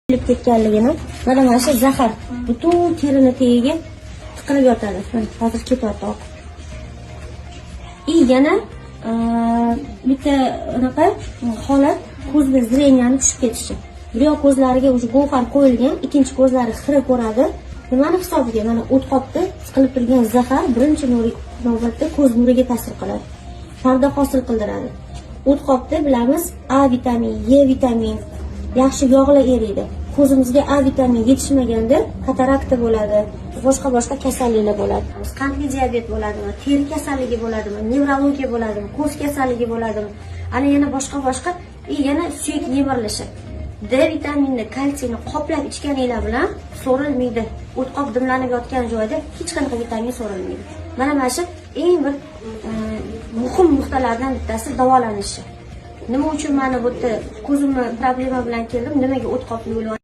Kelib ketganligini, mana shu zahar butun terini tagiga tiqilib yotadi. Mana hozir ketyapti oqib. И yana bitta anaqa holat, ko'zda зрения ni tushib ketishi. Bir yoq ko'zlariga уже govhar qo'yilgan, ikkinchi ko'zlari xira ko'radi. Nimani hisobiga? Mana o't qopda tiqilib turgan zahar birinchi navbatda ko'z nuriga ta'sir qiladi, parda hosil qildiradi. O't qopda, bilamiz, A vitamin, E vitamin, yaxshi yog'lar eriydi. Ko'zimizga A vitamin yetishmaganda katarakta bo'ladi, boshqa boshqa kasalliklar bo'ladi. Qandli diabet bo'ladimi, teri kasalligi bo'ladimi, nevrologiya bo'ladimi, ko'z kasalligi bo'ladimi, ana yana boshqa boshqa и yana suyak yemirilishi. D vitaminni, kalsiyni qoplab ichganinglar bilan so'rilmaydi. O'tqoq dimlanib yotgan joyda hech qanaqa vitamin so'rilmaydi. Mana shu eng bir muhim nuqtalardan bittasi davolanishi. Nima uchun mana bu yerda ko'zimni problema bilan keldim, nimaga o't qopni yo'l